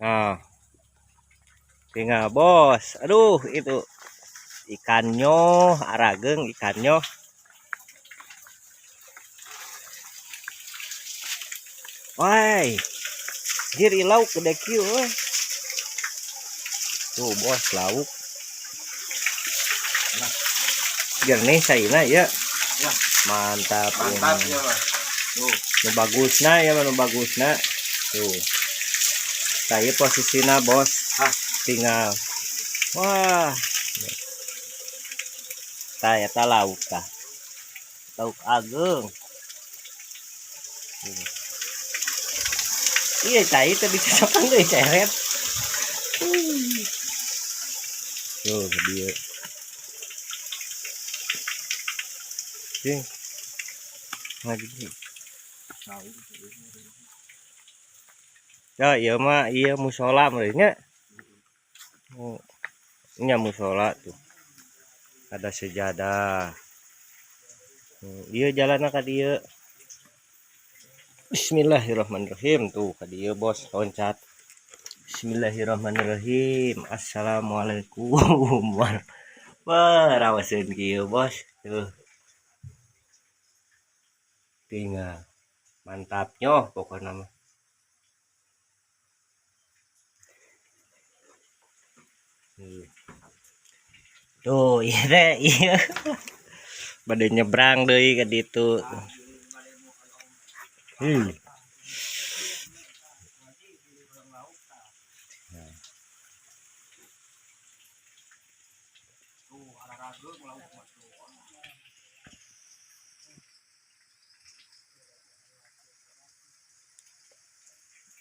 Nah, tinggal bos. Aduh, itu ikannya, arageng ikannya. Woi, jir lauk gede kieu euy. Tuh bos lauk. Jernih saina ya. Ya. Mantap. Mantap ini. Ya, Mas. Tuh. Nu bagusna ya, nu bagusna. Tuh. Saya posisinya bos. Ah. Tinggal. Wah. Tah eta lauk tah. Lauk ageng. Tuh. Iya, cai teh dicocokan deui ceret. Tuh, dia. Cing. Ngaji. Ya, iya mah, iya musola merenya. Oh, ini musola tuh. Ada sejadah. Iya jalanna ka dieu. Bismillahirrahmanirrahim. Tuh ka dieu bos loncat. Bismillahirrahmanirrahim. Assalamualaikum. Wah, rawaseun kieu bos. Tuh. Tinggal. Mantapnya pokoknya mah. Tuh, iya deh, iya. Bade nyebrang deui ka ditu.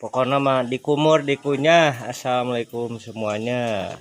Pokoknya mah dikumur dikunyah. Assalamualaikum semuanya.